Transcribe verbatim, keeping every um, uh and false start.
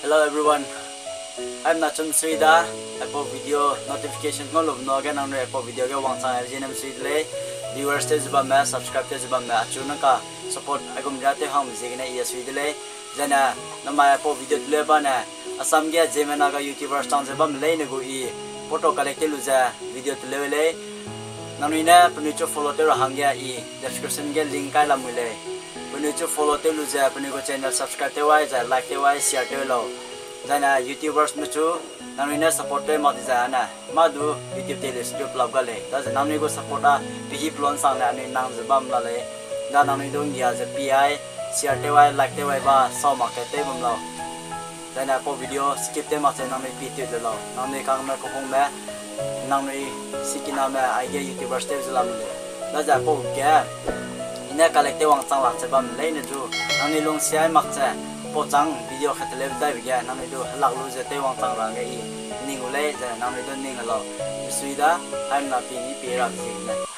Hello everyone. Aimna chum sui da, aipau video notification ngau lu bena ge nangnui aipau video ge wangchang ai ziene sui de lei. Viewers tew ze bamme, subscribe tew ze bamme, achu naka support aigum ria tew hangbe ziegene i sui de lei. Zene namai aipau video teleu bane, Assam ge Zeme Naga YouTubers chang ze bamme leine gu i photo collect tew lu ze video teleu lei. Nangnui ne penui chu follow tew ra hangge i description ge link kai lamui lei. Penui chu follow tew lu ze penui gu channel subscribe tew ai, zai like tew ai, share tew lau. Zaine YouTubers me chu nangnui ne support tew mak di zai ane, mâ du YouTube tei lei, studio pelap ga lei. Daze nangnui gu support a pehî pelon sangne anui nang ze bam la lei. Da nangnui du nggia ze pi ai, share tew ai, like tew ai ba sau mak ke tew bam lau. Zaine aipau video skip tew mak ze nangnui pi tew de lau. Nangnui kangme kehungme, nangnui sikiname aige YouTubers tew ze lam lei. Daze aipau ge i ne collect tew wangchang lak ze bamme leine chu, nangnui lungsiai mak ze, pau chang video khat teleu daibe ge nangnui du helak lu ze tew wangchang ra hangge i ning gu lei, zene nangnui du ning lau. Sui da, aimna pi ni pi ra ziegene.